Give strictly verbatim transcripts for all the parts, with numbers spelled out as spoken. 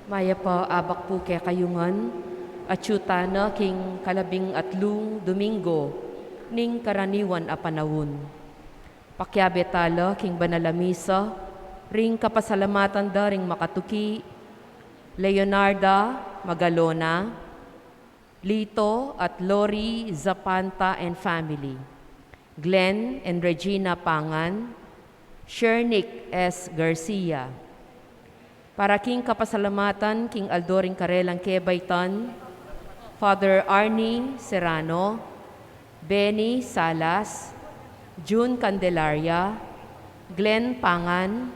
Mayap a abak pu kekayu ngan, atyu tana king kalabing atlung Domingo ning karaniwan a panaun. Pakiabe tala king banal a misa, ring kapasalamatan da ring makatuki, Leonarda Magalona, Lito at Lori Zapanta and family, Glenn and Regina Pangan, Shernick S. Garcia. Para king kapasalamatan king aldo ring karelang kebaitan, Father Arnie Serrano, Benny Salas, June Candelaria, Glenn Pangan,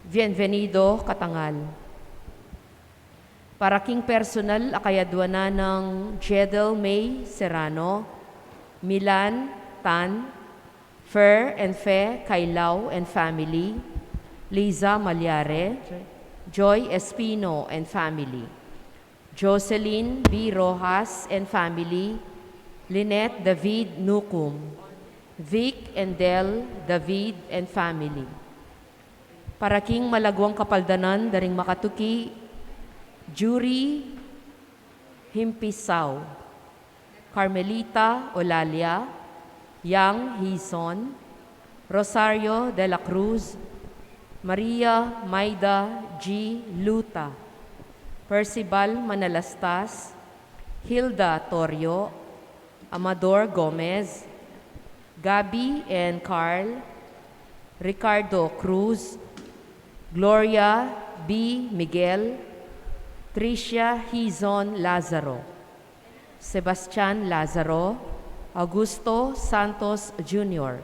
Bienvenido Katangal. Para king personal a kayadwanan nang Jedel May Serrano, Milan Tan, Fer and Fe Kailao and family, Liza Malyare, Joy Espino and family, Jocelyn B. Rojas and family, Lynette David Nucum, Vic and Del David and family. Para king malagwang kapaldanan da ring makatuki, Juri Himpisao, Carmelita Olalia, Yang Hizon, Rosario de la Cruz, Maria Maida G. Luta, Percival Manalastas, Hilda Torio, Amador Gomez, Gabby and Carl, Ricardo Cruz, Gloria B. Miguel, Tricia Hizon Lazaro, Sebastian Lazaro, Augusto Santos Junior,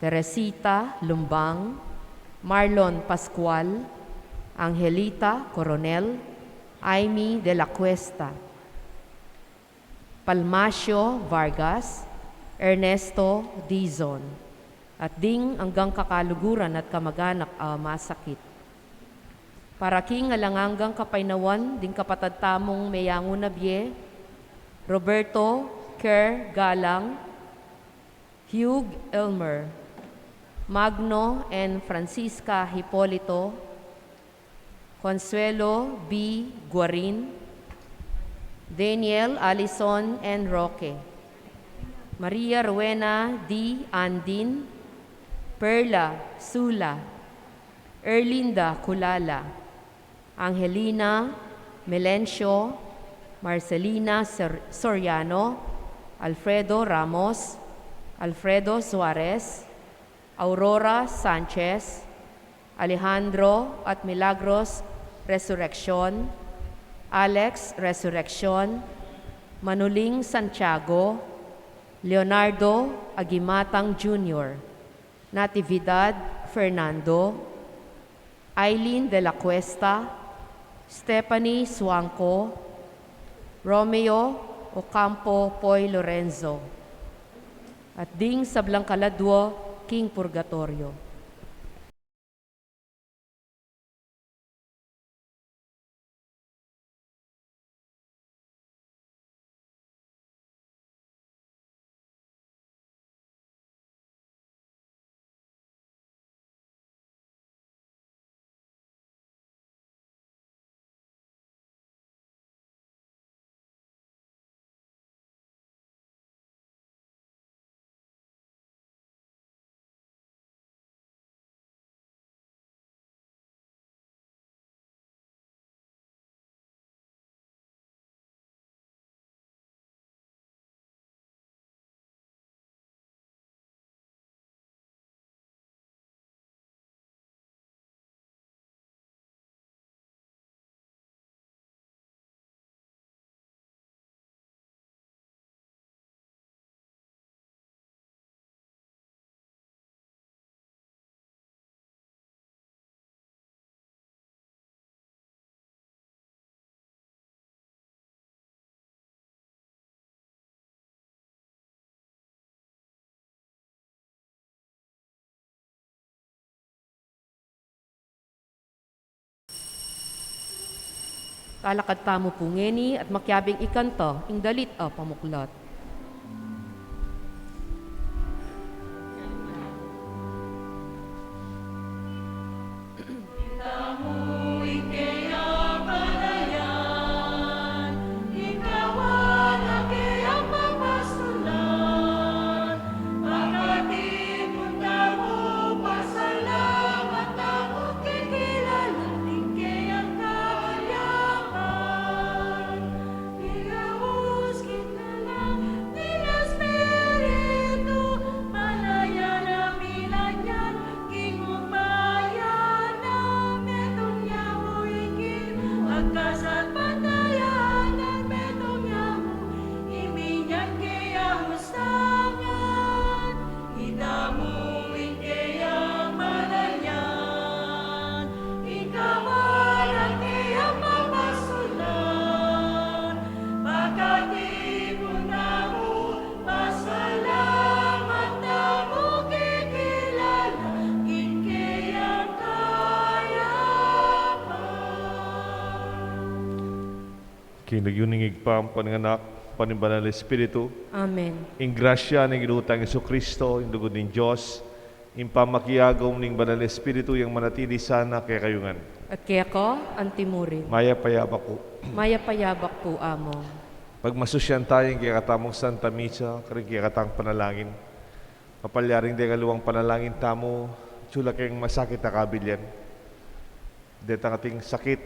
Teresita Lumbang, Marlon Pascual, Angelita Coronel, Aimee de la Cuesta, Palmacio Vargas, Ernesto Dizon, at ding anggang kakaluguran at kamaganak a masakit. Para king alang anggang kapaynawan ding kapatad tamung meyangu na bie, Roberto Kerr Galang, Hugh Elmer, Magno and Francisca Hipolito, Consuelo B. Guarin, Daniel Allison and Roque, Maria Rowena D. Andin, Perla Sula, Erlinda Culala, Angelina Melencio, Marcelina Sor-, Soriano, Alfredo Ramos, Alfredo Suarez, Aurora Sanchez, Alejandro at Milagros Resurreccion, Alex Resurreccion, Manuling Santiago, Leonardo Agimatang Junior, Natividad Fernando, Aileen de la Cuesta, Stephanie Suangco, Romeo Ocampo Poy Lorenzo, at ding sablang kaladwa king purgatorio. Talakad tamu pu ngeni at makiabing ikanta ing dalit a pamuklat. King lagyu ning Ibpa, ampo ning Anak, ampo ning Banal Espiritu. Amen. Ing grasya ning Ginu tang Jesucristo, ing lugud ning Dios, ing pamakiagum ning Banal Espiritu, yang manatili sana kekayu ngan. At keka antimurin. Mayap a yabak pu. Mayap a yabak pu, Among. Pagmasusyan taya ing kekatamung Santa Misa, karing kekatang panalangin. Mapalyaring deng aliwang panalangin tamu, atyu la keng masakit a kabilyan. Detang ating sakit,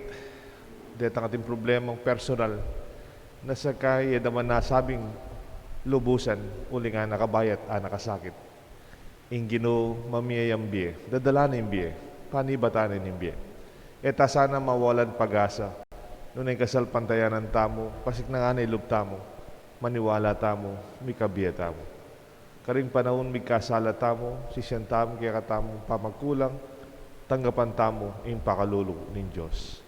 detang ating problemang personal, na saka e da man nasabing lubusan, uling anak a bayat, anak a sakit. Ing Ginu mamie yang bie, dadala na ing bie, panibatan na ning bie. E ta sana mawalan pag-asa, nune ing kasalpantayanan tamu, pasiknangan na ing lub tamu, maniwala tamu, mikabie tamu. Karing panaun migkasala tamu, sisian tamu kekatamung pamagkulang, tanggapan tamu ing pakalulu ning Dios.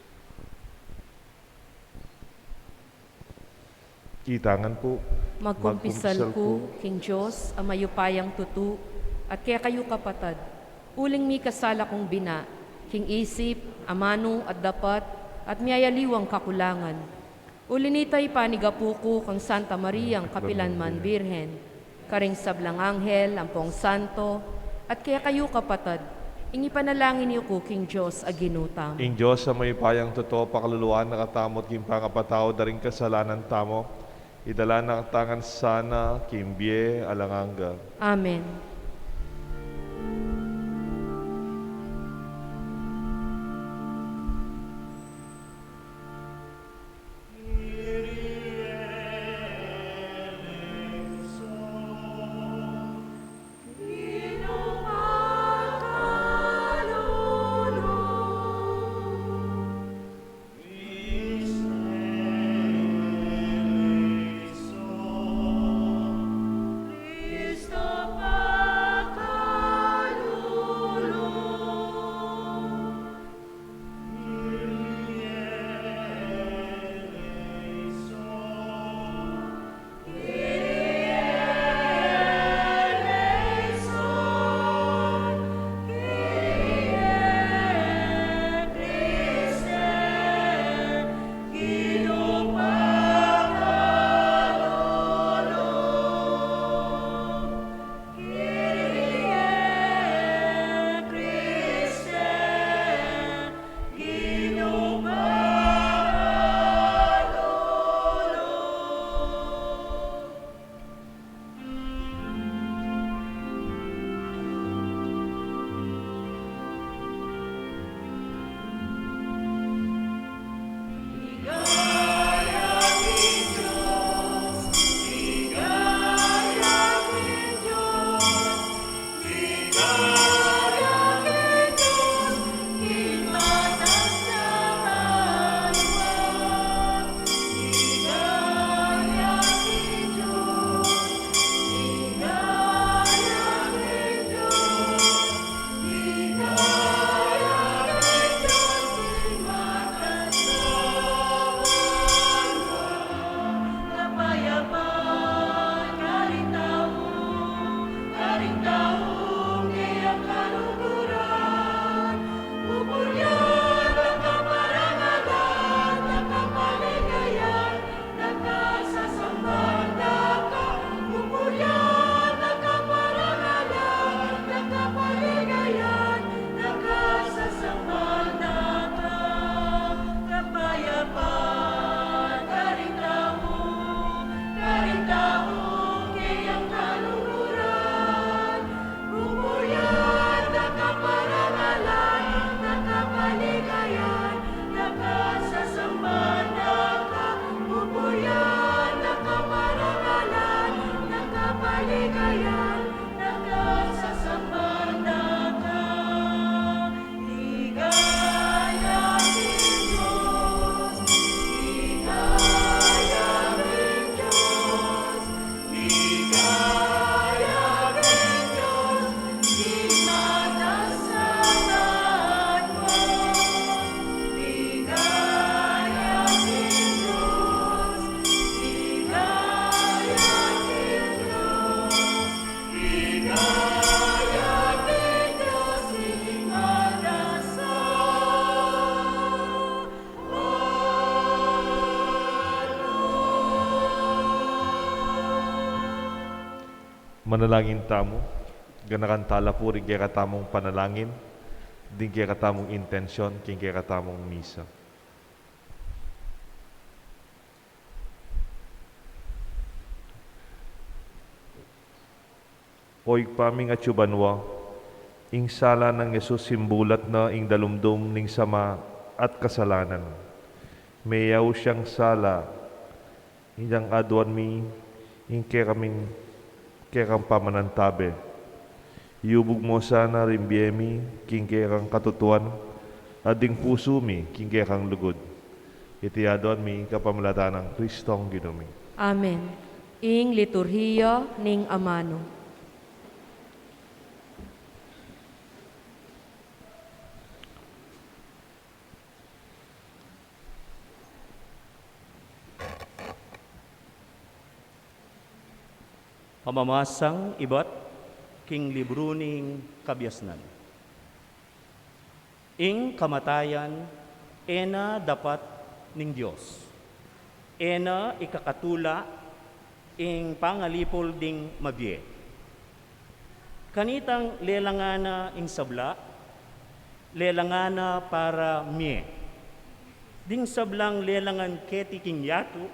Itangan pu. Magkumpisal ku king Dios a mayupayang tutu, at kekayu kapatad, uling mikasala kung bina, king isip, amanu, at dapat, at miyayaliwang kakulangan. Uli nita, ipanigapu ku kang Santa Mariang kapilan man Birhen, karing sablang anghel ampong santo, at kekayu kapatad, ing ipanalangin yu ku king Dios a Ginu tamu. Ing Dios a mayupayang tutu, pakaluluan na katamu at king pangapatawad da ring kasalanan tamu, idala na katamu ngan sana king bie alang angga. Amen. Manalangin tamu. Ganakan tala pu ring kekatamung panalangin, ding kekatamung intensyon king kekatamung misa. O Ibpa ming atsu banua, ing sala nang Jesus simbulat na ing dalumdum ning sama at kasalanan. Meyaus yang sala, inyang aduan mi ing kekaming, kekang pamanantabe. Iyubug mu sana ring bie mi king kekang katutuan, at ding pusu mi king kekang lugud. Iti aduan mi kapamilatan nang Kristong Ginu mi. Amen. Ing liturhiya ning amanu. Pamamasang ibat king libru ning kabiasnan. Ing kamatayan e na dapat ning Dios. E na ikakatula ing pangalipul ding mabie. Kanitang lelangan na ing sabla, lelangan na para mie. Ding sablang lelangan keti king yatu,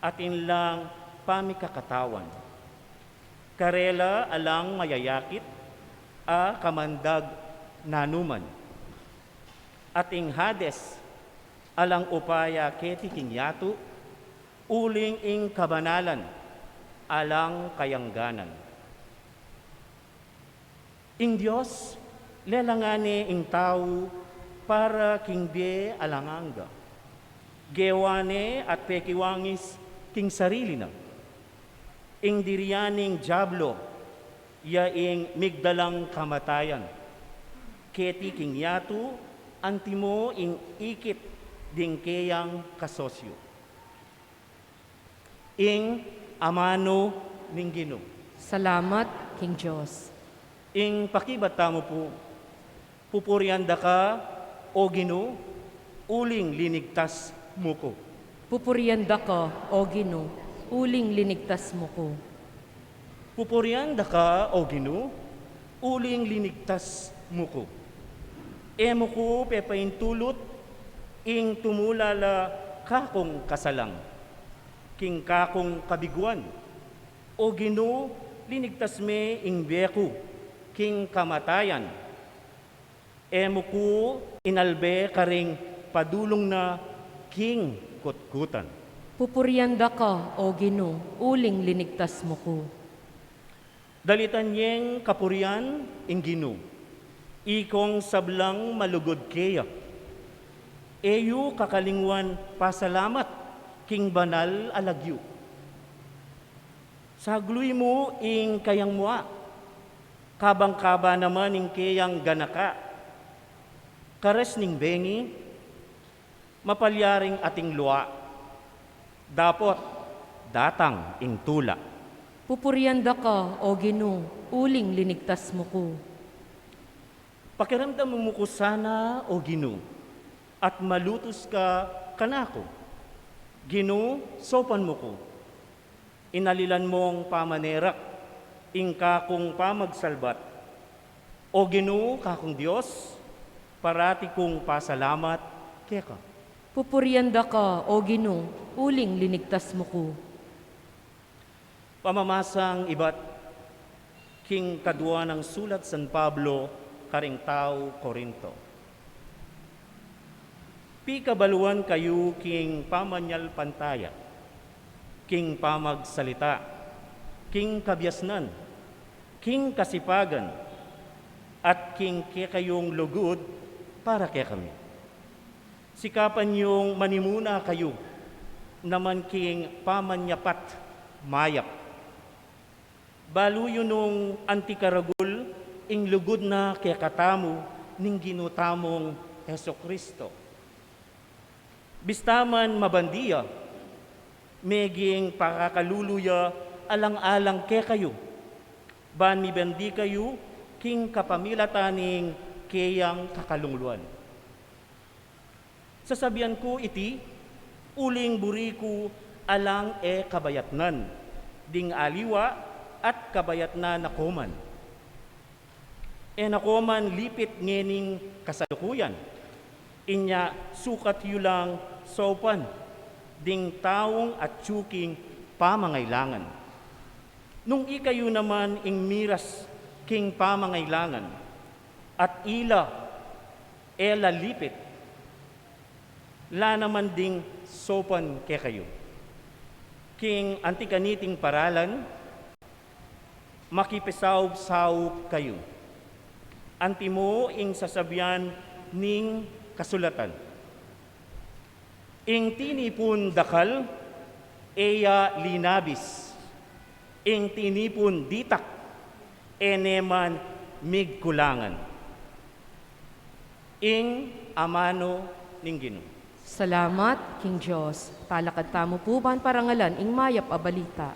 atin lang pamikakatawan. Karela alang mayayakit a kamandag nanuman. At ing Hades, alang upaya keti king yatu, uling ing kabanalan, alang kayangganan. Ing Dios, lelangan ne ing tau para king bie alang angga. Gewa ne at pekiwangis king sarili na. Ing dirian ning Diablo, ya ing migdalang kamatayan. Keti king yatu, antimo ing ikit ding keyang kasosyu. Ing amanu ning Ginu. Salamat king Dios. Ing pakibat tamu pu. Pupurian da ka, O Ginu, uling linigtas mu ku. Pupurian da ka, O Ginu, uling linigtas mu ku. Pupurian da ka, O Ginu, uling linigtas mu ku. E mu ku pepaintulut ing tumula la kakung kasalang king kakung kabiguan. O Ginu, linigtas me ing bie ku king kamatayan. E mu ku inalbe karing padulung na king kutkutan. Pupurian da ka, O Ginu, uling linigtas mu ku. Dalitan yeng kapurian ing Ginu, ikong sablang malugud keya. E yu kakalingwan pasalamat king banal a lagyu. Sagluy mu ing kayang mua, kabang kaba naman ing keyang ganaka. Kares ning bengi, mapalyaring ating lua, dapot datang ing tula. Pupurian da ka, O Ginu, uling linigtas mu ku. Pakiramdaman mu ku sana, O Ginu, at malutus ka kanaku. Ginu, saupan mu ku. Inalilan mong pamanerak ing kakung pamagsalbat. O Ginu, kakung Dios, parati kung pasalamat keka. Pupurian da ka, O Ginu, uling linigtas mu ku. Pamamasang ibat king kadua nang sulat San Pablo karing tau Corinto. Pikabaluan kayu king pamanyalpantaya, king pamagsalita, king kabiasnan, king kasipagan, at king kekayung lugud para kekami. Sikapan yung manimuna kayu naman king pamanyapat mayap. Balu yu nung anti karagul ing lugud na kekatamu ning Ginu tamung Jesucristo. Bista man mabandi ya, meging pakakalulu ya alang-alang kekayu, ban mibandi kayu king kapamilatan ning keyang kakalungluan. Sasabian ku iti, uling buri ku alang e kabayatnan ding aliwa at kabayat na na ko man. E na ko man lipit ngening kasalukuyan. Inya sukat yu lang saupan ding taung atyu king pamangailangan. Nung ikayu naman ing miras king pamangailangan, at ila e la lipit, la naman ding saupan kekayu. King anti kaniting paralan, makipisaup-saup kayu. Antimo ing sasabian ning kasulatan, ing tinipun dakal, e ya linabis. Ing tinipun ditak, e ne man migkulangan. Ing amanu ning Ginu. Salamat king Dios. Talakad tamu pu ban parangalan ing mayap a balita.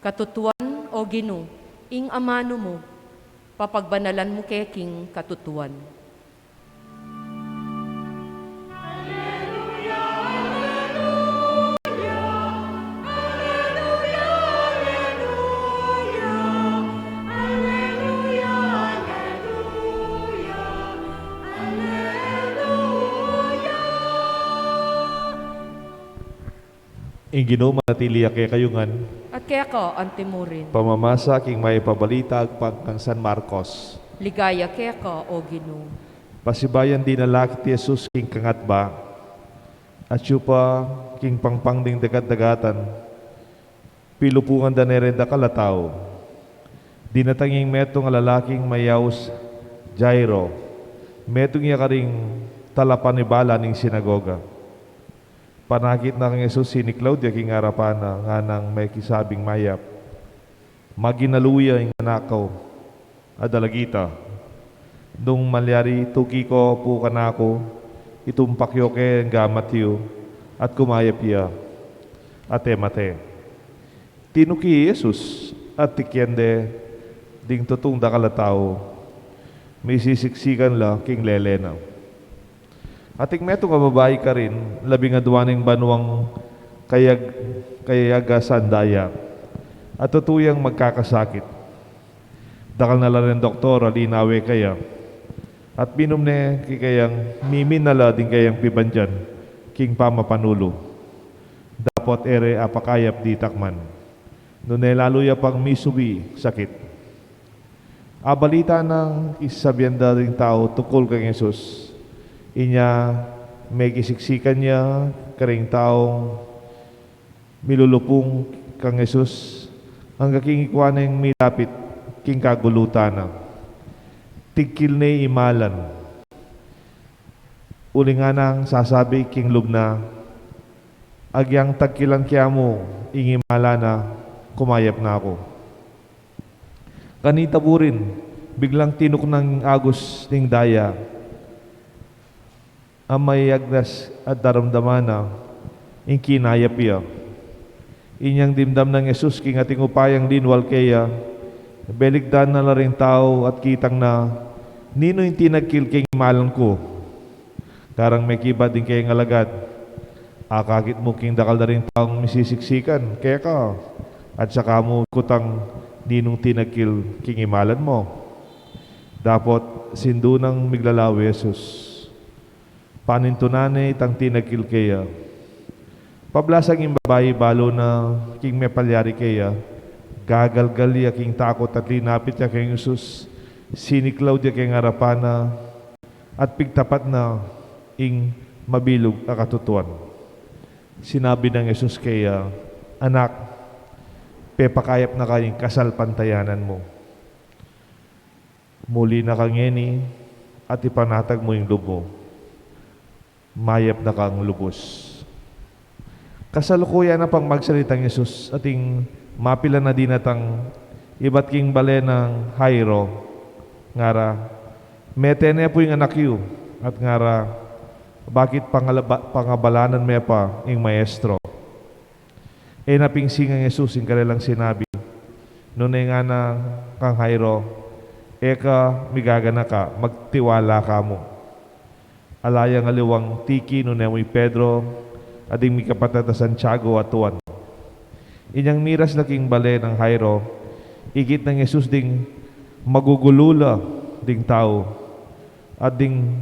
Katutuan, O Ginu, ing amanu mu, papagbanalan mu ke king katutuan. Ing Ginu manatili ya kekayu ngan. At keka antimurin. Pamamasa king mayap a balita agpang kang San Marcos. Ligaya keka, O Ginu. Pasibayu yang dinala ke i Jesus king kangatba, atyu pa king pangpang ding dagat-dagatan, pilupungan da ne ring dakal a tau. Dinatang yang metung a lalaking mayaus Jairo, metung ya karing talapanibala ning sinagoga. Panakit na kang Jesus, siniklaud ya king arapan na, nganang mekisabing mayap, "Maginalu ya ing anak ku a dalagita. Nung malyari, tuki ko pu kanaku, itumpak yu ke ing gamat yu, at kumayap ya, at e mate." Tinuki i Jesus, at tikyan de ding tutung dakal a tau, misisiksikan la king lele na. Atin metung a babai karin, labing adua neng banuang kayag-, kayagasan da ya, at tutu yang magkakasakit. Dakal na la ring doktor a linawe keya, at minum ne kekayang mimin na la ding kayang pibandian king pamapanulu. Dapot e re apakayap ditak man, nune lalu ya pang misubi sakit. Abalita nang isasabian da ring tau tungkul kang Jesus. Inya mekisiksikan ya karing taung milulupung kang Jesus, angga king ikua neng milapit king kagulutan na. Tigkil ne i imalan. Uling nganang sasabi king lub na, "Agyang tagkilan ke mu ing imalan na, kumayap na ku." Kanita burin, biglang tinuknang agus ning daya a mayagnas at daramdaman na ing kinayap ya. Inyang dimdam nang Jesus king ating upayang linwal keya, belikdan na la ring tau at kitang na, "Ninu ing tinagkil king imalan ku?" Karang mekibat ding kayang alagad, "Akakit mu king dakal da ring taung misisiksikan keka, at saka mu kutang ninung tinagkil king imalan mu?" Dapot sindu nang miglalawe i Jesus. Panintunan ne itang tinagkil keya. Pablasang ing babai, balu na king mepalyari keya, gagalgal ya king takut at linapit ya kang Jesus, siniklaud ya king arapan na, at pigtapat na ing mabilug a katutuan. Sinabi nang Jesus keya, "Anak, pepakayap na ka ing kasalpantayanan mu. Muli na ka ngeni at ipanatag mu ing lub mu. Mayap na kang lubus. Kasalukuyan na pang magsalita i Jesus, ating mapilan a dinatang ibat king bale nang Jairo, ngara, "Mete ne pu ing anak yu," at ngara, "Bakit pangalaba-, pangabalanan me pa ing maestro?" E na pingsingang Jesus ing karelang sinabi, nune ngana kang Jairo, "E ka migaganaka, magtiwala ka mu." Ala yang aliwang tiki, nune mu i Pedro, at ding mikapatad a Santiago at Juan. Inyang miras la king bale nang Jairo, ikit nang Jesus ding magugulu la ding tau, at ding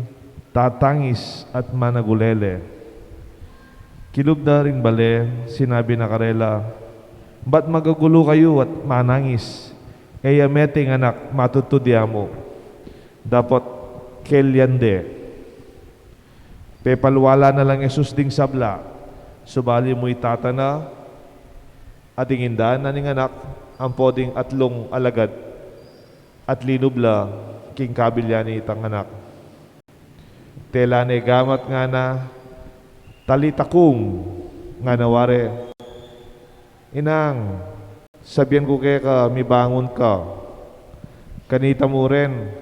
tatangis at managulele. Kilub na ring bale, sinabi na karela, "Ba't magugulu kayu at manangis? E ya mete ing anak, matudtud ya mu. Dapot kelyan de." Pepalwala na lang Jesus ding sabla, subali mu i tata na, at ding inda na ning anak, ampo ding atlung alagad, at linub la king kabilyan nitang anak. Tela ne gamat, ngana, "Talita kum," ngana ware, "Inang, sabian ku keka, mibangun ka." Kanita mu ren,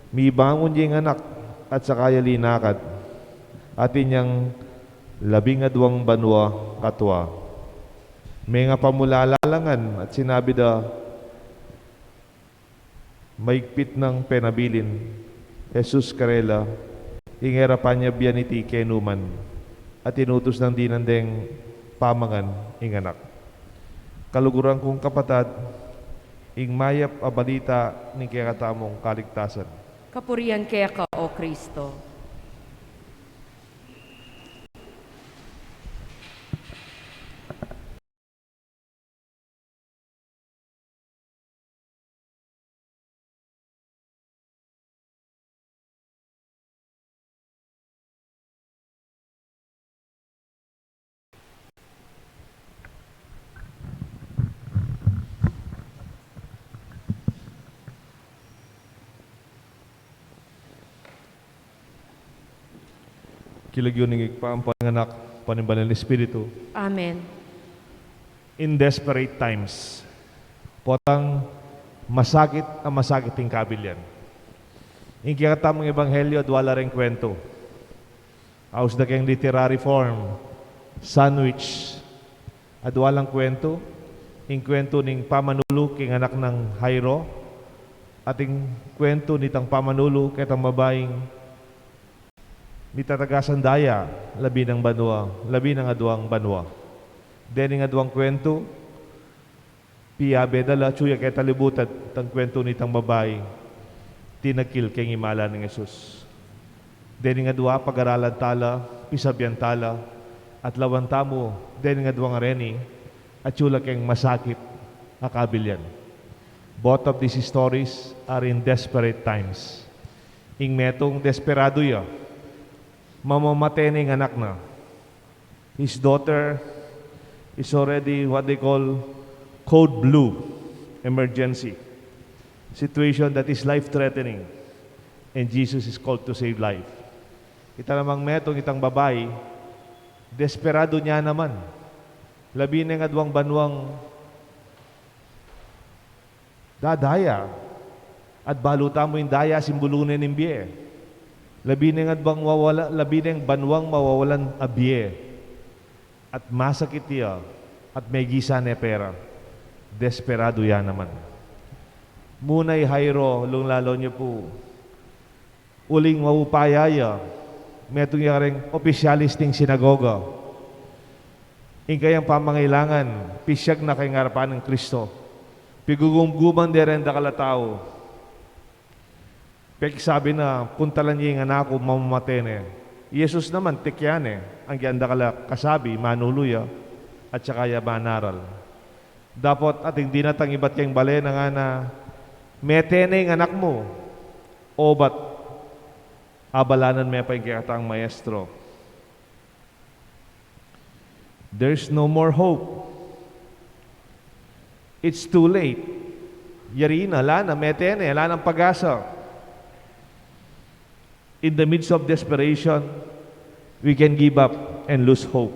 mibangun ya ing anak at saka ya linakad. Atin yang labing aduang banua katua. Mengapamulala la ngan at sinabi da, maigpit nang penabilin Jesus karela, ing e ra panyabian iti kenu man, at inutus nang dinan deng pamangan ing anak. Kaluguran kung kapatad, ing mayap a balita ning kekatamung kaligtasan. Kapurian keka, O Kristo. King lagyu ning Ibpa, ampo ning Anak, ampo ning Banal a Espiritu. Amen. In desperate times, potang masakit a masakit ing kabilyan. Ing kekatamung ebanghelyo, adua la reng kwentu. Aus da keng literary form, sandwich. Adua lang kwentu, ing kwentu ning pamanulu king anak nang Jairo, at ing kwentu nitang pamanulu ketang babaing mitatagasan daya, labi nang banua, labi nang aduang banua. Dening aduang kwentu, piyabe da la, atyu ya keta libutan, tang kwentu nitang babai, tinakil keng imala nang Jesus. Dening adua, pagaralan ta la, pisabian ta la, at lawan tamu, dening aduang reni, atyu la keng masakit a kabilyan. Both of these stories are in desperate times. Ing metung desperadu ya, mamamate ne ing anak na. His daughter is already what they call code blue, emergency situation that is life-threatening, and Jesus is called to save life. Ita namang metung, itang babai, desperadu ne naman. Labi neng aduang banuang dadaya, at balu tamu ing daya, simbulu ne ning bie. Labi neng aduang wawala, labi neng banuang mawawalan a bie. At masakit ya, at megisa ne pera. Desperadu ya naman. Muna i Jairo, lalung-lalu ne pu uling maupaya ya, metung ya kareng opisyalis ning sinagoga. Ing kayang pamangailangan, pisyag na keng arapan nang Kristo. Pigugumguman de reng dakal a tau. Peksabi na, "Puntalan ye ing anak ku, mamamate ne." I Jesus naman, tikyan ne, agyang dakal a kasabi, manulu ya, at saka ya manaral. Dapot ating dinatang ibat keng bale na ngana, "Mete ne ing anak mu, obat abalanan me pa ing kekatang maestro." There's no more hope. It's too late. Yari na, ala na, mete ne, ala nang pag-asa. In the midst of desperation, we can give up and lose hope.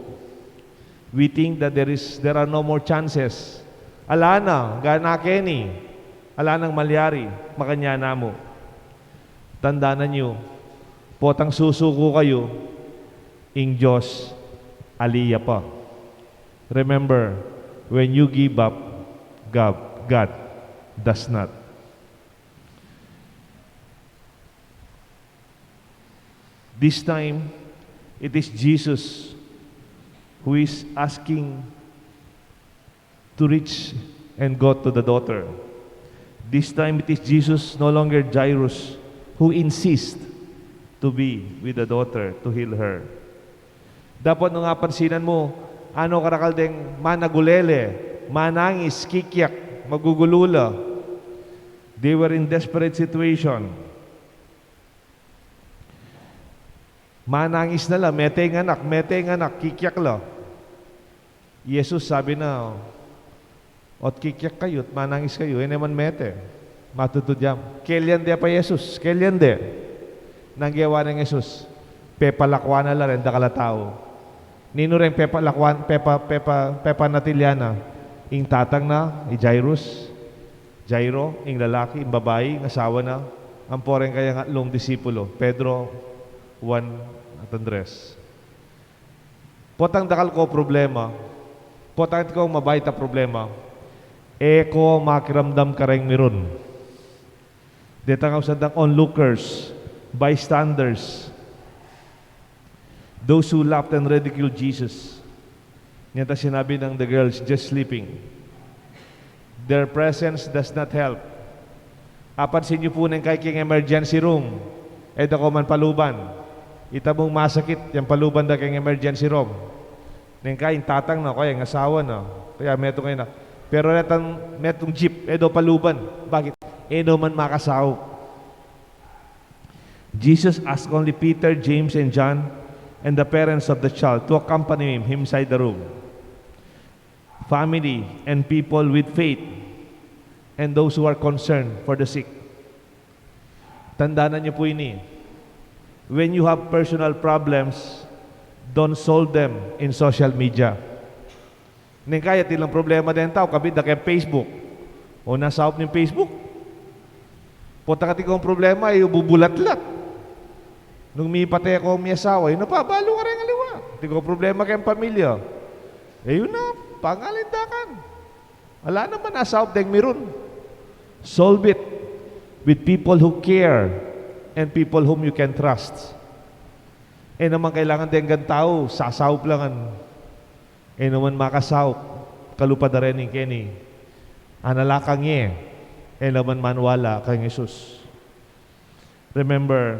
We think that there is, there are no more chances. Ala na, gana keni, ala nang malyari, makanyan na mu. Tandanan yu, potang susuku kayu, ing Dios ali ya pa. Remember, when you give up, God, God does not. This time, it is Jesus who is asking to reach and go to the daughter. This time, it is Jesus, no longer Jairus, who insists to be with the daughter to heal her. Dapot nung apansinan mu, ano karakal deng managulele, manangis, kikyak, magugulula. They were in desperate situation. Manangis na la, mete ing anak, mete ing anak, kikyak la. Jesus sabi na, "Ot kikyak kayu, ot manangis kayu, e ne man mete." Matutud ya mu. Kelian de pa Jesus, kelian de. Nung gewa neng Jesus, pepalakwan na la reng dakal a tau. Ninu reng pepalakwan, pepa, pepa, pepanatilyan na? Ing tatang na, i Jairus, Jairo, ing lalaki, ing babai, ing asawa na, ampo reng kayang atlung disipulo, Pedro, Juan, at Andres. Potang dakal kong problema, potang atin kong mabayat a problema, e ko makiramdam kareng mirun. Detang ausan dang onlookers, bystanders, those who laughed and ridiculed Jesus. Nyan ta sinabi nang the girl's just sleeping. Their presence does not help. Apansin yu pu neng kay king emergency room, e da ko man paluban. Ita mung masakit, yang paluban da king emergency room. Neng kay ing tatang na, kaya ing asawa na, kaya metung kaya na. Pero retang metung jeep, e da paluban. Bakit? E no man makasaup. Jesus asked only Peter, James, and John, and the parents of the child to accompany him inside the room. Family and people with faith, and those who are concerned for the sick. Tandanan yu pu ini. When you have personal problems, don't solve them in social media. Neng kaya atin lang problema deng tau, kabit da keng Facebook. O nasaup ning Facebook. Potang atin kong problema, e bubulatlat. Nung mipate kong miyasawa, e na pabalu kareng aliwa. Atin kong problema keng pamilya. E yu na, pangalindakan. Ala naman nasaup deng mirun. Solve it with people who care and people whom you can trust. E naman kailangan deng tau, sasaup langan. E naman makasaup, kalupa da reni keni. Analakan ye, e naman maniwala kang Jesus. Remember,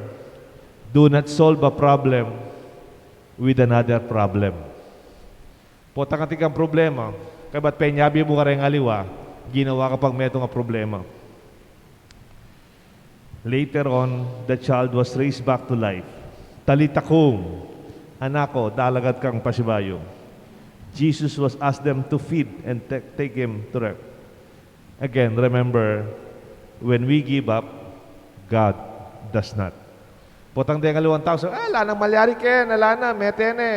do not solve a problem with another problem. Potang atin kang problema, kaybat penyabi mu kareng aliwa, ginawa ka pang metung a problema. Later on, the child was raised back to life. Talitha kum, anak ko, dalaga kang pasibayu. Jesus was asked them to feed and ta-, take him to rest. Again, remember, when we give up, God does not. Potang deng aliwang tau, "Ah, ala nang malyari ken, ala na, mete ne.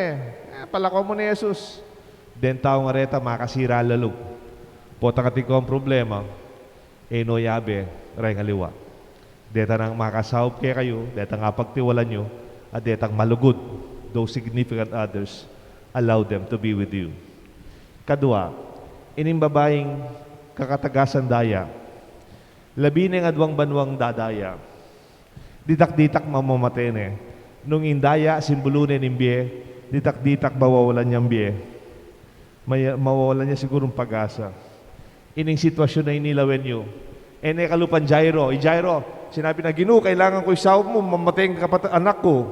Eh, palakwan mu ne Jesus." Deng tau ngan reta, makasira lub. Potang atin kong problema, e no yabe reng aliwa. Detang makasaup kekayu, detang apagtiwalan yu, at detang malugud, those significant others, allow them to be with you. Kadwa, ining babaing kakatagasan daya. Labi neng adwang banuang dadaya. Ditak-ditak mamamate ne. Nung ing daya, simbulu ne ning bie, ditak-ditak mawawalan yang bie. May-, mawawalan ya sigurung pag-asa. Ining sitwasyun a ini lawen yu. E ne kalupan Jairo. I Jairo, sinabi na, "Ginu, kailangan ku ing saup mu, mamate ing kapata-, anak ku."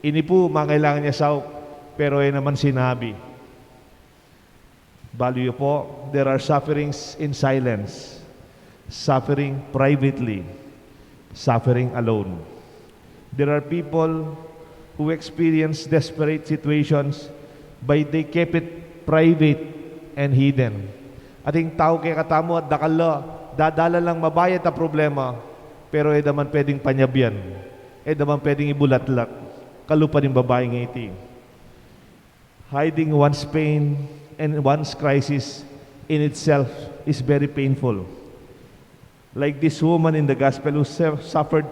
Ini pu, mangailangan ya saup, pero e naman sinabi. Balu yu pu, there are sufferings in silence, suffering privately, suffering alone. There are people who experience desperate situations, but they keep it private and hidden. Ating tau kekatamu at dakal la, dadala lang mabayat a problema, pero e da man pwedeng panyabyan, e da man pwedeng ibulatlat, kalupa ning babaing iti. Hiding one's pain and one's crisis in itself is very painful. Like this woman in the gospel who su- suffered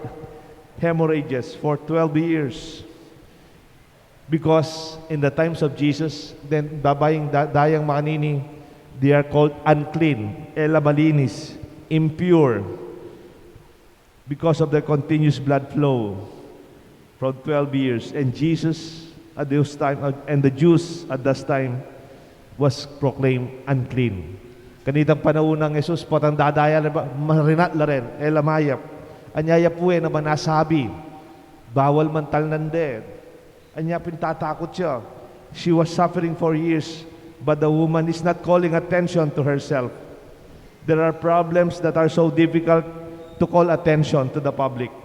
hemorrhages for twelve years. Because in the times of Jesus, then babaing da- dayang makanini, they are called unclean, e la malinis, impure, because of their continuous blood flow from twelve years. And Jesus at this time, uh, and the Jews at that time was proclaimed unclean. Kanitang panaun nang Jesus, potang dadaya la ba, marinat la rin, e la mayap. Anya ya pu e naman nasabi, bawal man talnan de. Anya pin tatakut ya. She was suffering for years, but the woman is not calling attention to herself. There are problems that are so difficult to call attention to the public.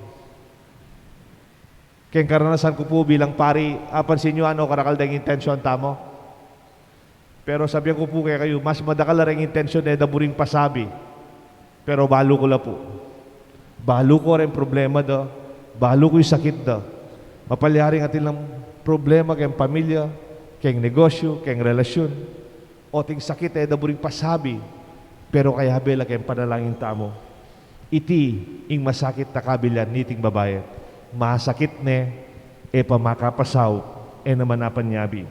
Keng karanasan ku pu bilang pari, apansin yu, ano karakal deng intensyon tamu? Pero sabian ku pu kekayu, mas madakal la reng intensyon e da buring pasabi. Pero balu ku la pu. Balu ku reng problema da, balu ku ing sakit da. Mapalyaring atin lang problema keng pamilya, keng negosyu, keng relasyun, o ating sakit e da buring pasabi, pero kayabe la keng panalangin tamu. Iti ing masakit a kabilyan niting babai. Masakit ne, e pa makapasaup, e naman apanyabi.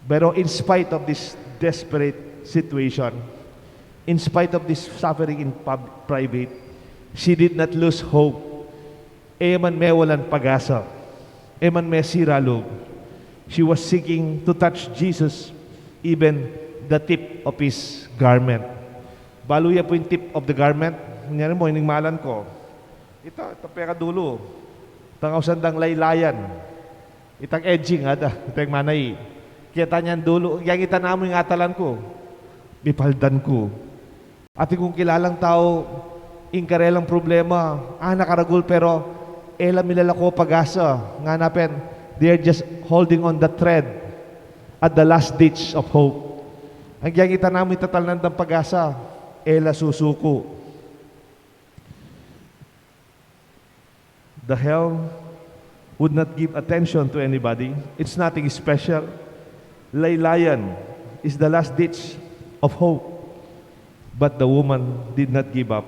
Pero in spite of this desperate situation, in spite of this suffering in pub- private, she did not lose hope. E man mewalan pag-asa. E man mesira lub. She was seeking to touch Jesus, even the tip of his garment. Balu ya pu ing tip of the garment? Kunyari mu, ining malan ku. Ita, ita pekadulu. Itang ausan dang laylayan. Itang edging, ada. Itang manai. Keta nyan dulu. Yang ita namu ing atalan ku. Mipaldan ku. Atin kung kilalang tau, ing karelang problema, anak a ragul, pero e la milalako pag-asa. Ngana pin, they are just holding on the thread at the last ditch of hope. Agyang ita namu ing tatalnan dang pag-asa, e la susuku. The hell would not give attention to anybody. It's nothing special. Laylayan is the last ditch of hope. But the woman did not give up.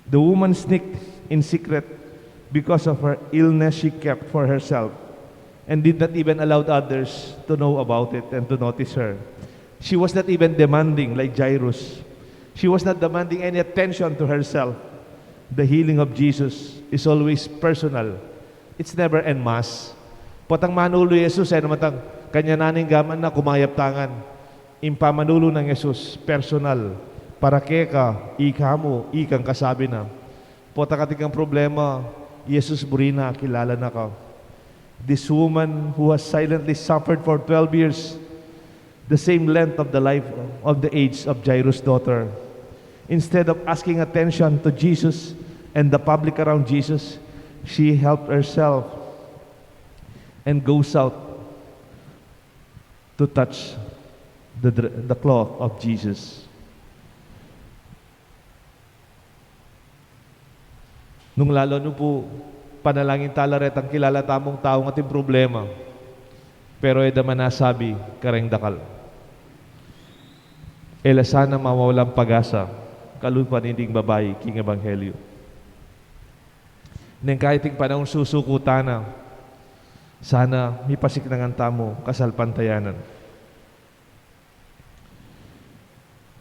The woman sneaked in secret because of her illness she kept for herself and did not even allow others to know about it and to notice her. She was not even demanding like Jairus. She was not demanding any attention to herself. The healing of Jesus is always personal. It's never en masse. Potang manulu i Jesus, e naman tang, kanya na ning gamat na, kumayap tangan. Ing pamanulu nang Jesus, personal. Para keka, ika mu, ikang kasabi na. Potang atin kang problema, Jesus, buri na, kilala na ka. This woman who has silently suffered for twelve years, the same length of the life of the age of Jairus' daughter. Instead of asking attention to Jesus and the public around Jesus, she helped herself and goes out to touch the, dr- the cloth of Jesus. Nung lalu nu pu, panalangin tala retang kilala tamung taung atin problema, pero e da man nasabi kareng dakal. E la sana mawalan pag-asa, kalupa niting babai king ebanghelyu. Neng kaiting panaun susuku tana, sana mipasiknangan tamu kasalpantayanan.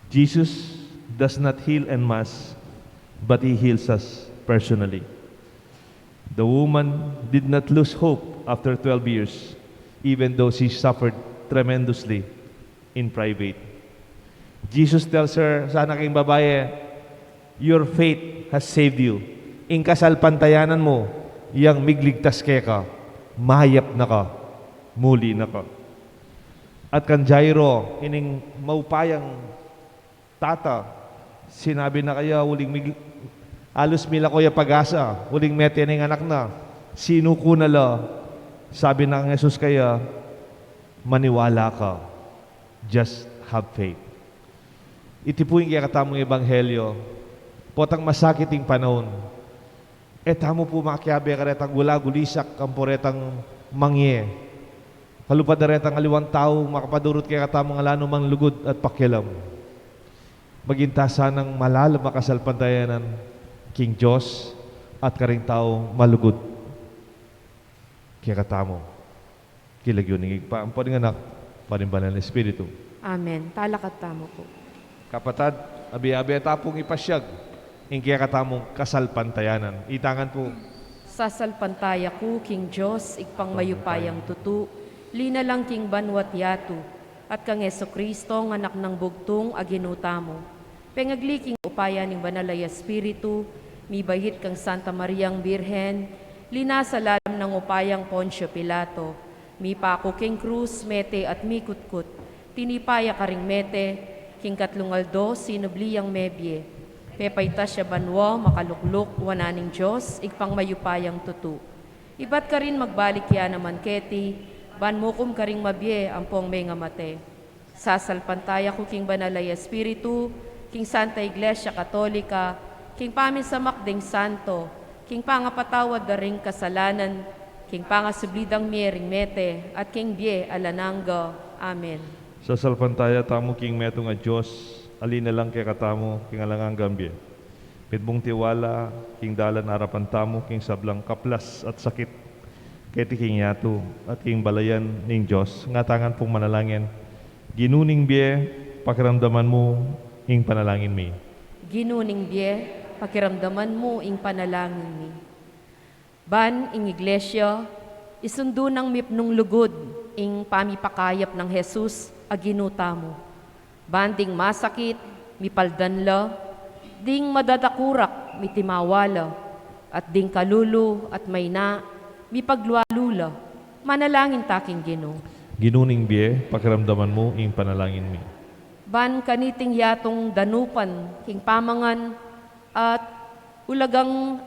Jesus does not heal en masse, but he heals us personally. The woman did not lose hope after twelve years, even though she suffered tremendously in private. Jesus tells her, sana keng babai, "Your faith has saved you." Ing kasalpantayanan mu, yang migligtas keka, mayap na ka, muli na ka. At kang Jairo, ining maupayang tata, sinabi na kaya, uling mig-, alus milako ya pag-asa, uling mete na ing anak na, sinuku na la, sabi na kang Jesus kaya, maniwala ka, just have faith. Iti pu ing kekatamung ebanghelyo, potang masakit ing panaun, e tamu pu makiabe karetang gula-gulisak ampo retang mangye. Kalupad da retang aliwang tau makapadurut kekatamung ala nu mang lugud at pakialam. Maging ta sanang malalam a kasalpantayanan king Dios at karing tau malugud kekatamu. King lagyu ning Ibpa, ampo ning Anak, ampo ning Banal a Espiritu. Amen. Talakad tamu pu. Kapatad, abe-abe ta pung ipasiag ing kekatamung kasalpantayanan. Itang ngan pu. Sasalpantaya ku king Dios, Ibpang mayupayang tutu, linalang king banua't yatu, at kang Jesucristo, a Anak nang bugtung a Ginu tamu. Pengagli king upaya ning Banal a Espiritu, mibait kang Santa Mariang Birhen, linasa lalam ning upayang Poncio Pilato, mipaku king krus, mete at mikutkut, tinipa ya karing mete, king katlung aldo sinubli yang mebie. Pepaitas ya banua, makalukluk wanan ning Dios, Ibpang mayupayang tutu. Ibat karin magbalik ya naman keti, ban mukum karing mabie ampong mengamate. Sasalpantaya ku king Banal a Espiritu, king Santa Iglesia Katolika, king paminsamak ding santo, king pangapatawad da ring kasalanan, king pangasubli dang mie ring mete, at king bie alang angga. Amen. Sasalpantaya tamu king metung a Dios, a linalang kekatamu king alang anggang bie. Mitmung tiwala king dalan arapan tamu king sablang kaplas at sakit keti king yatu at king balayan ning Dios, ngatamu ngan pung manalangin. Ginu ning bie, pakiramdaman mu ing panalangin mi. Ginu ning bie, pakiramdaman mu ing panalangin mi. Ban ing Iglesia, isundu nang mipnung lugud ing pamipakayap nang Jesus a Ginu tamu. Ban ding masakit, mipaldan la, ding madadakurak, mitimawa la, at ding kalulu at mayna, mipaglualu la. Manalangin ta king Ginu. Ginu ning bie, pakiramdaman mu ing panalangin mi. Ban kaniting yatung danupan king pamangan at ulagang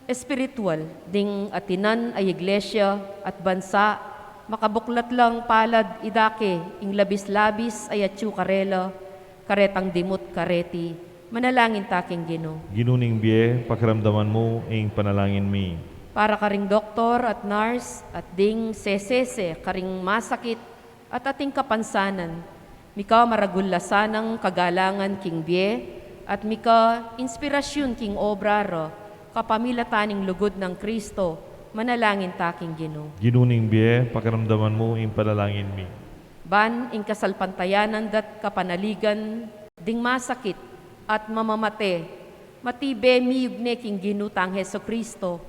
espiritual ding atinan a iglesia at bansa, makabuklat lang palad idake ing labis-labis a yatyu karela, karetang dimut kareti. Manalangin ta king Ginu. Ginu ning bie, pakiramdaman mu ing panalangin mi. Para karing doktor at nurse at ding sesese karing masakit at ating kapansanan, mika maragul la sanang kagalangan king bie, at mika inspirasyun king obra ra, kapamilatan ning lugud nang Kristo, manalangin ta king Ginu. Ginu ning bie, pakiramdaman mu ing panalangin mi. Ban ing kasalpantayanan da't kapanaligan ding masakit at mamamate, matibe miyugne king Ginu tang Jesu-Kristo,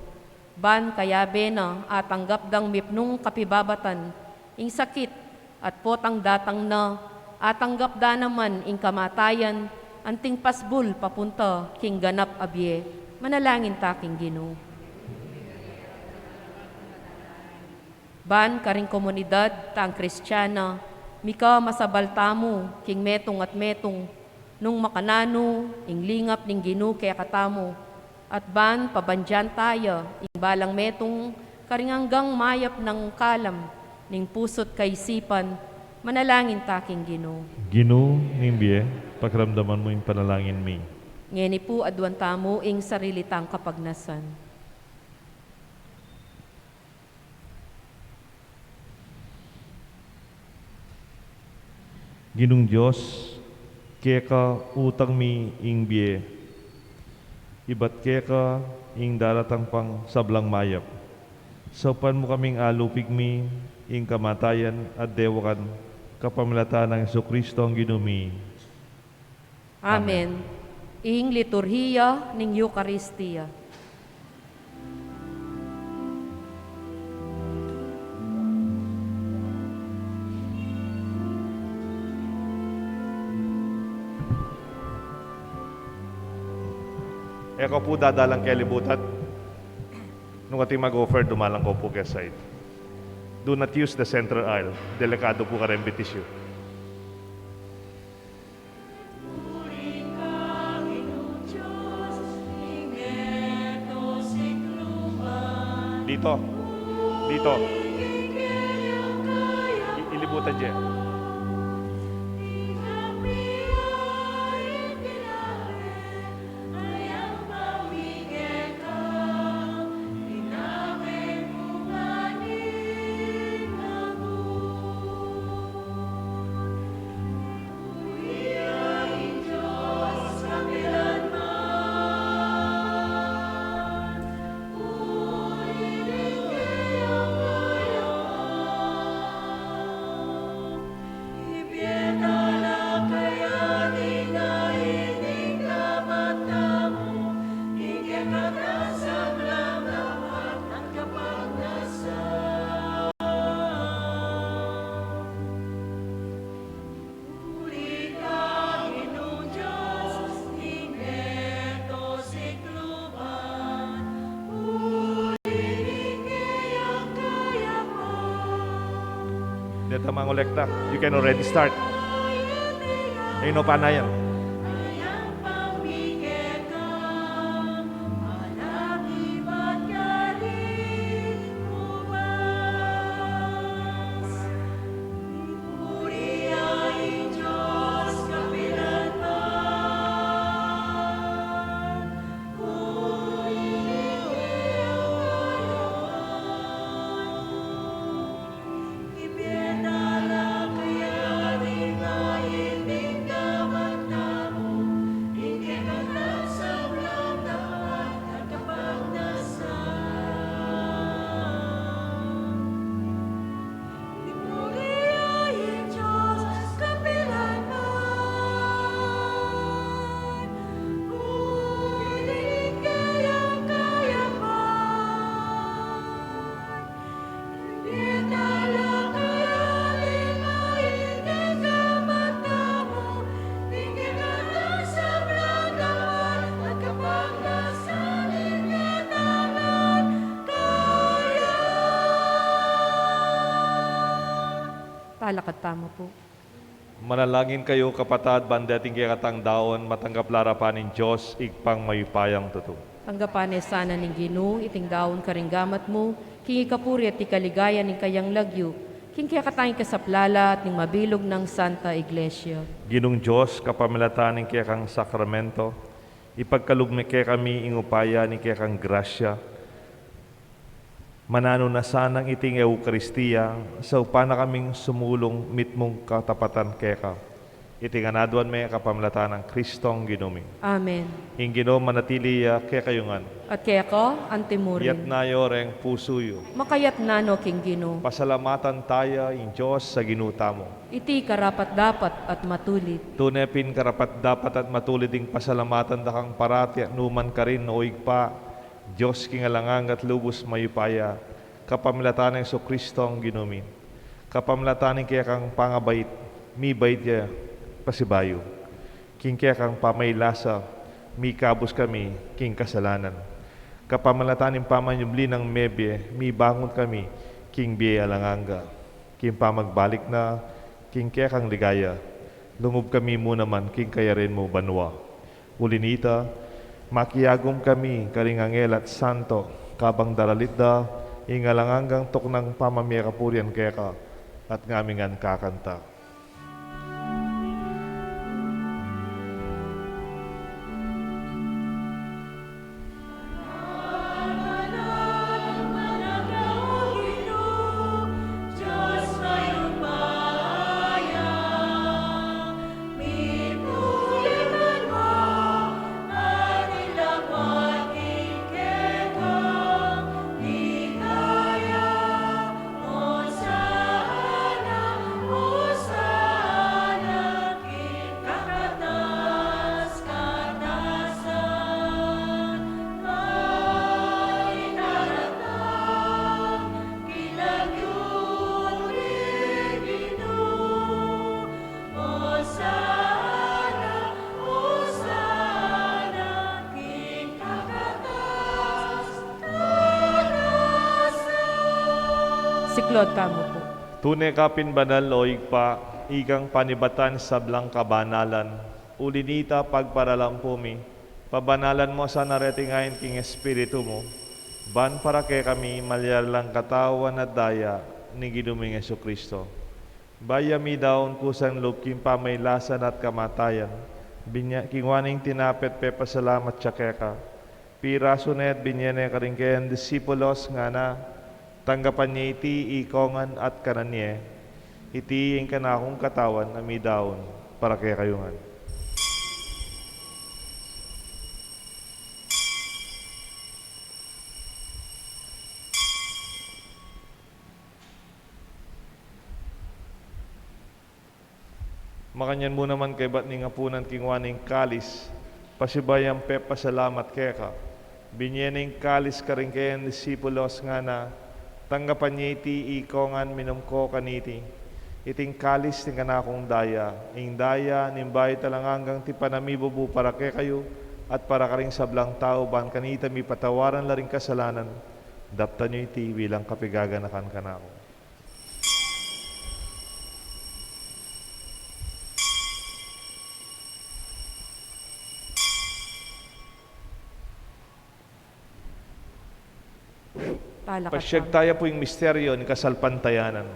ban kayabe na atanggap dang mipnung kapibabatan ing sakit, at potang datang na, atanggap da naman ing kamatayan, anting pasbul papunta king ganap a bie. Manalangin ta king Ginu. Ban karing komunidad tang Kristiana, mika masabal tamu king metung at metung, nung makananu ing lingap ning Ginu kekatamu, at ban pabandian taya ing balang metung karing anggang mayap nang kalam ning pusu't kaisipan, manalangin ta king Ginu. Ginu ning bie, pakiramdaman mu ing panalangin mi. Ngeni pu aduan tamu ing sarili tang kapagnasan. Ginung Dios, keka utang mi ing bie, ibat keka ing daratang pang sablang mayap. Saupan mu kaming alupig mi ing kamatayan at dewakan, kapamilatan nang Jesu-Cristong Ginu mi. Amen. Amen. Ing liturhiya ning Eukaristia. E ko pu dadalang kelibutan. Nung ating mag-offer, dumalang ko pu ke side. Do not use the central aisle. Delikado pu kareng bitisyu. Dito. Dito. I-, ilibutan diya. Mangolekta, you can already start. Ayun o, panayan. Talakad tamu pu. Manalangin kayu, kapatad, ban deting kekatang daun, matanggap la arapan ning Dios, Ibpang mayupayang tutu. Tanggapan ne sana ning Ginu iting daun karing gamat mu, king ikapuri at ikaligaya ning kayang lagyu, king kekatang ikasaplala at ning mabilug nang Santa Iglesia. Ginung Dios, kapamilatan ning kekang sakramento, ipagkalub me kekami ing upaya ning kekang grasya, mananu na sanang iting Eukaristia, saupan na kaming sumulung mitmung katapatan keka. Iti ngan aduan me kapamilatan nang Kristong Ginu mi. Amen. Ing Ginu manatili ya kekayu ngan. At keka antimurin. Iyatas yu reng pusu yu. Makayatas no king Ginu. Pasalamatan taya ing Dios a Ginu tamu. Iti karapat-dapat at matulid. Tune pin karapat-dapat at matulid ing pasalamatan da kang parati at nukarin man, o Ibpa, Dios king alang angga at lubus mayupaya, kapamilatan nang Jesucristo a Ginu mi. Kapamilatan ning kekang pangabait, mibait ya pasibayu. King kekang pamailasa, mikabus kami king kasalanan. Kapamilatan ning pamanyubli nang mebie, mibangun kami king bie alang angga. King pamagbalik na king kekang ligaya, lungub kami mu naman king kayarian mung banua. Uli na nita, makiagum kami karing anghel at santo, kabang daralit da ing alang anggang tuknang pamamie kapurian keka, at ngami ngan kakanta. Siklaud tamu pu. Tune ka pin banal, o Ibpa, ikang panibatan ing sablang kabanalan. Uli na nita, pagparalampu mi, pabanalan mu sana reting ain king Espiritu mu, ban para kekami malyari lang katawan at daya ning Ginu ming Jesucristo. Bayu ya midaun kusang lub king pamailasa na at kamatayan, binie, kinua ne ing tinape at pepasalamat ya keka, pirasu ne at binie ne karing kayang disipulos, ngana: Tanggapan ye iti ikongan at kanan ye. Iti ing kanakung katawan a midaun para kekayu ngan. Makanyan mu naman kaybat ning apunan, kinua ne ing kalis, pasibayu yang pepasalamat keka, binie ne ing kalis karing kayang disipulos, ngana: Tanggapan ye iti ikongan, minum ko kaniti. Iti ing kalis ning kanakung daya, ing daya ning bayu at alang anggang tipan a mibubu para kekayu at para karing sablang tau, ban kanita mipatawaran la ring kasalanan. Daptan yu iti bilang kapaganakan kanaku. Pasyag taya pu ing misteryo ning kasalpantayanan.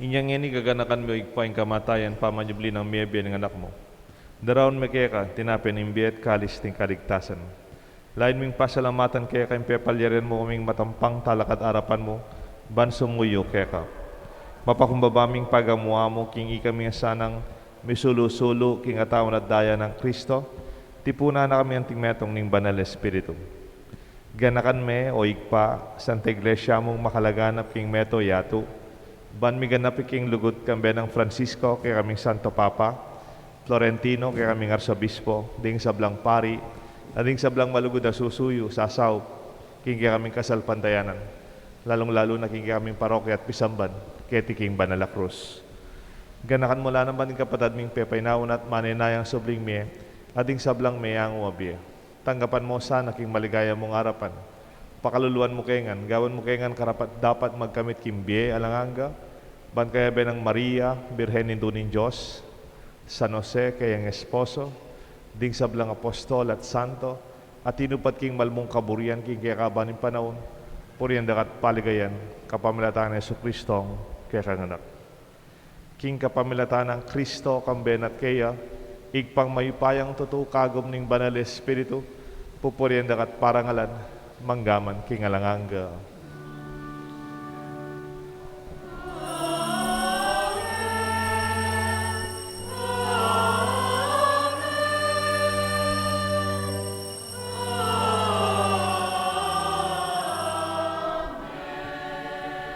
Inya ngeni gaganakan mi, O Ibpa, ing kamatayan pamanyubli nang mebie ning Anak mu. Daraun mi keka tinape ning bie at kalis ning kaligtasan. Lalu ming pasalamatan keka ing pepalyarian mu kaming matampang talakad arapan mu ban sumuyu keka. Mapakumbaba ming pagamu-amu king ikami sanang misulu-sulu king katawan at daya nang Kristo, tipunan na kami anting metung ning Banal Espiritu. Ganakan me, O Ibpa, Santa Iglesia mung makalaganap king meto yatu, ban miganap king lugud kambe nang Francisco, kekaming Santo Papa, Florentino, kekaming Arsobispo, ding sablang pari, at ding sablang malugud a susuyu, sasaup king kekaming kasalpantayanan, lalung-lalu na king kekaming parokya at pisamban keti king banal a krus. Ganakan mu la naman ding kapatad ming pepainawa na at manenayang subling mie, at ding sablang meyangu a bie. Tanggapan mu sana king maligaya mung arapan. Pakaluluan mu ke ngan, gawan mu ke ngan karapat-dapat magkamit king bie alang angga, ban kayabe nang Maria, Birhen Indu ning Dios, San Jose, kayang esposo, ding sablang apostol at santo, a tinupad king mal mung kaburian king kekaban ning panaun, purian da ka at paligayan, kapamilatan nang Jesucristong kekang Anak. King kapamilatan nang Kristo, kambe na at keya, Ibpang mayupayang tutu, kagum ning Banal Espiritu, pupurian da ka at parangalan, mangga man king alang angga.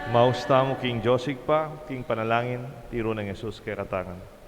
Maus tamu king Dios Ibpa, king panalangin, tiru nang Jesus kekatamu.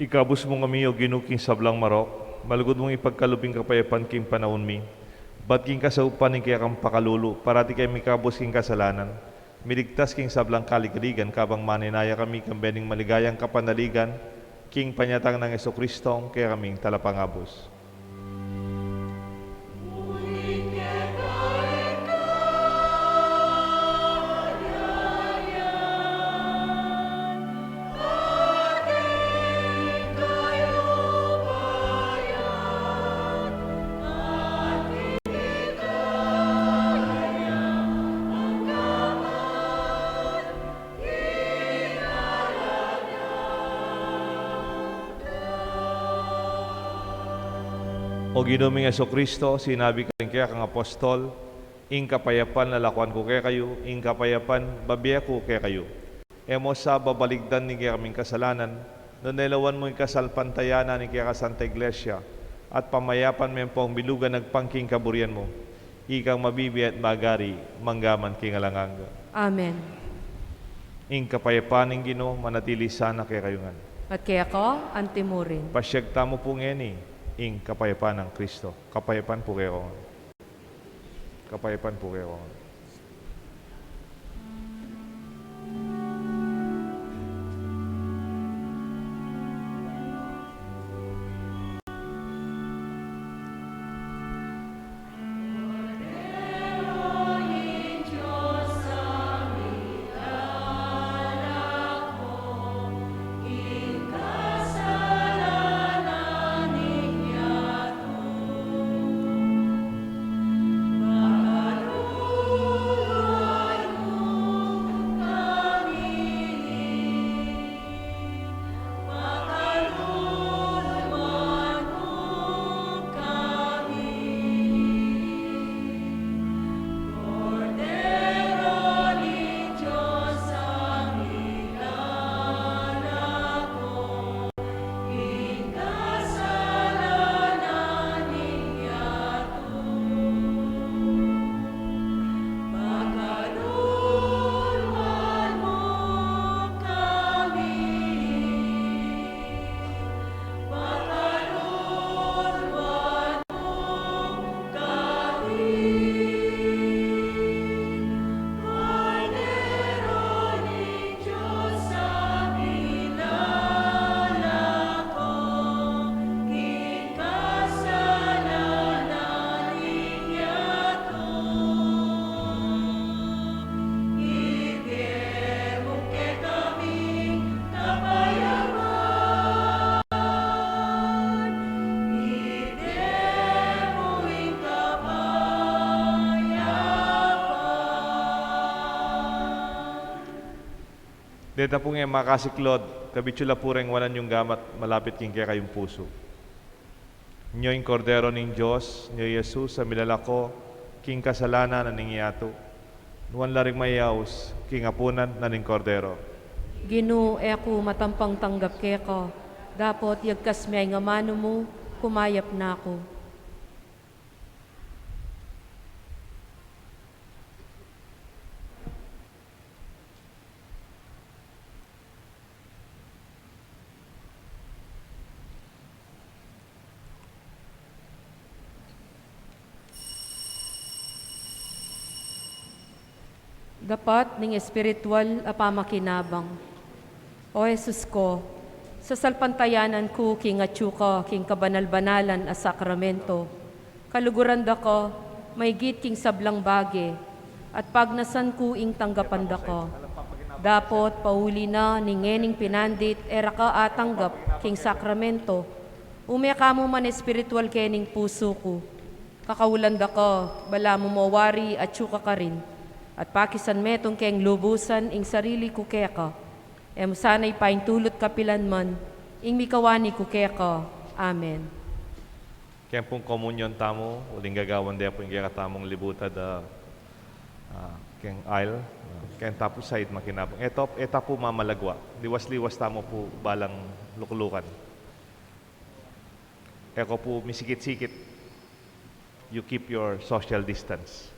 Ikabus mu kami, O Ginu, king sablang marok, malugud mung ipagkalub ing kapayapan king panaun mi, bat king kasaupan ning kekang pakalulu, parati kaming mikabus king kasalanan, miligtas king sablang kaligaligan, kabang manenaya kami kambe ning maligayang kapanaligan king panyatang nang Jesucristo, ing kekaming Talapangabus. O Ginu ming Jesucristo, sinabi mu karing kekang apostol, "Ing kapayapan lalakuan ku kekayu, ing kapayapan bibie ku kekayu." E mu sa babaligdan ing kekaming kasalanan, nune lawan mu ing kasalpantayanan ning kekang Santa Iglesia, at pamayapan me ampong bilugan agpang king kaburian mu. Ikang mabibie at magari, mangga man king alang angga. Amen. Ing kapayapan ning Ginu manatili sana kekayu ngan. At keka antimurin. Pasiag tamu pu ngeni ing kapayapan nang Kristo. Kapayapan pu kekayu ngan. Kapayapan pu kekayu ngan. Deta pung e makasiklod, kabitsu la pu reng wanan yung gamat malapit king kekayung pusu. Nyo ing Kordero ning Dios, nyo i Jesus a milalako king kasalanan na ning yatu. Nuan la ring mayaus king apunan na ning Kordero. Ginu, e ku matampang tanggap keka, dapot yagkas me ing amanu mu, kumayap na ku. Dapat ning espiritual a pamakinabang. O Jesus ko, sasalpantayanan ku king atyu ka king kabanal-banalan a sakramento. Kaluguran da ka maigit king sablang bage, at pagnasan ku ing tanggapan da ka. Dapot pauli na ning ngening pinandit e ra ka atanggap king sakramento, ume ka mu man espiritual kening pusu ku. Kakaulan da ka, balamu mo wari atyu ka karin, at pakisan metung keng lubusan ing sarili ku keka. E mu sana ipaintulut kapilan man ing mikawani ku keka. Amen. Keng pung komunyon tamu, uling gagawan de pu ing kekatamung libutad a, ah, keng aisle, ah, keng tapu side makinabang. E ta, e ta pu mamalagwa. Liwas-liwas tamu pu balang luklukan. E ko pu misikit-sikit. You keep your social distance.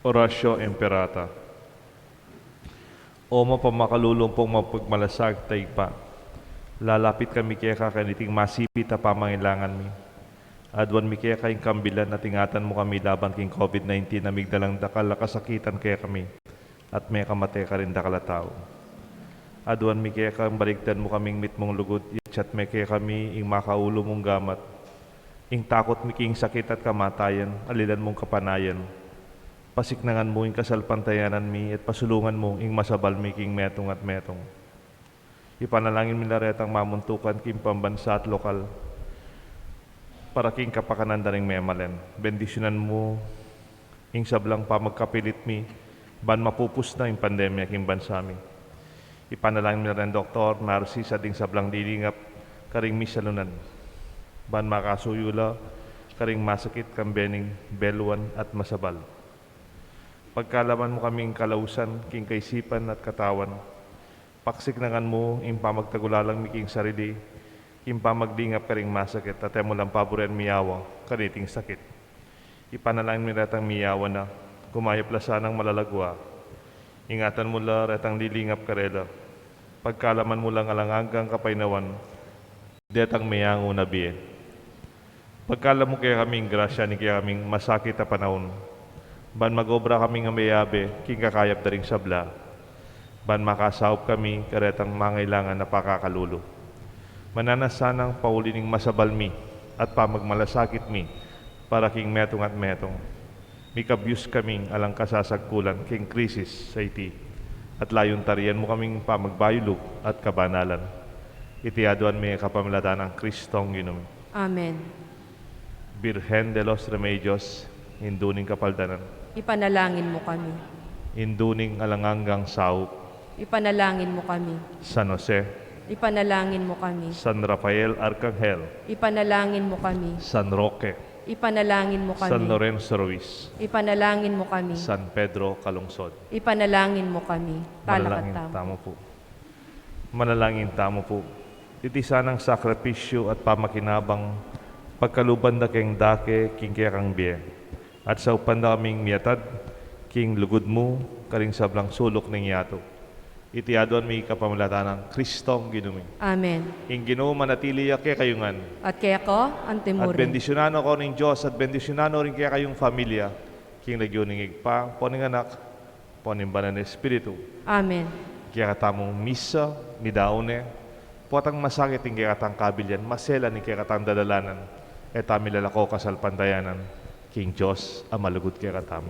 Oratio Imperata. O mapamakalulung pung mapagmalasakit a Ibpa, lalapit kami keka kaniting masipit a pamangailangan mi. Aduan mi keka ing kambilan at ingatan mu kami laban king COVID nineteen a migdalang dakal a kasakitan kekami at mekamate karing dakal a tau. Aduan mi keka ing baligtan mu kaming mitmung lugud, iyatsat me kekami ing makaulu mung gamat. Ing takut mi king sakit at kamatayan, alilan mung kapanayan. Pasiknangan mu ing kasalpantayanan mi at pasulungan mu ing masabal mi king metung at metung. Ipanalangin mi la retang mamuntukan king pambansa at lokal para king kapakanan da ring memalen. Bendisyunan mu ing sablang pamagkapilit mi ban mapupus na ing pandemya king bansa mi. Ipanalangin mi la reng doktor, nurses, at ding sablang lilingap karing misalunan ban makasuyu la karing masakit kambe ning beluan at masabal. Pagkalaman mu kaming kalausan king kaisipan at katawan. Pasiknangan mu ing pamagtagulalang mi king sarili, king pamaglingap karing masakit, at e mu lang paburen miyawa kaniting sakit. Ipanalangin mi retang miyawa na, kumayap la sanang malagwa. Ingatan mu la retang lilingap karela. Pagkalaman mu lang alang anggang kapaynawan detang meyangu na bie. Pagkalub mu kekami ing grasya ning kekaming masakit a panaun, ban mag-obra kaming abe-abe king kakayap da ring sabla, ban makasaup kami karetang mangailangan a pakakalulu. Mananu na sanang pauli ning masabal mi at pamagmalasakit mi para king metung at metung. Mikabus kaming alang kasasagkulan king krisis a iti, at layun tarian mu kaming pamagbayulug at kabanalan. Iti aduan mi kapamilatan nang Kristong Ginu mi. Amen. Birhen de los Remedios, Indu ning Kapaldanan. Ipanalangin mu kami. Indu ning alang anggang saup. Ipanalangin mu kami. San Jose. Ipanalangin mu kami. San Rafael Arkanghel. Ipanalangin mu kami. San Roque. Ipanalangin mu kami. San Lorenzo Ruiz. Ipanalangin mu kami. San Pedro Calungsod. Ipanalangin mu kami. Manalangin tamu pu. Manalangin tamu pu. Iti sanang sakripisyu at pamakinabang pagkaluban da keng dake king kekang bie, at saupan da kaming miyatad king lugud mu karing sablang suluk ning yatu. Iti aduan mi kapamilatan nang Kristong Ginu mi. Amen. Ing Ginu manatili ya kekayu ngan. At keka antimurin. At bendisyunan no kayu ning Dios, at bendisyunan no rin kekayung familia, king lagyu ning Ibpa, ampo ning Anak, ampo ning Banal a Espiritu. Amen. Kekatamung misa, midaun ne, potang masakit ing kekatang kabilian, maselan ing kekatang dadalanan, e ta milalako kasalpantayanan king Dios a malugud kekatamu.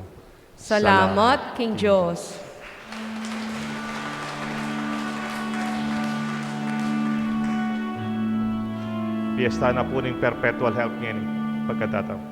Salamat king Dios. Fiesta na pu ning perpetual help ngeni, pagkatatamu.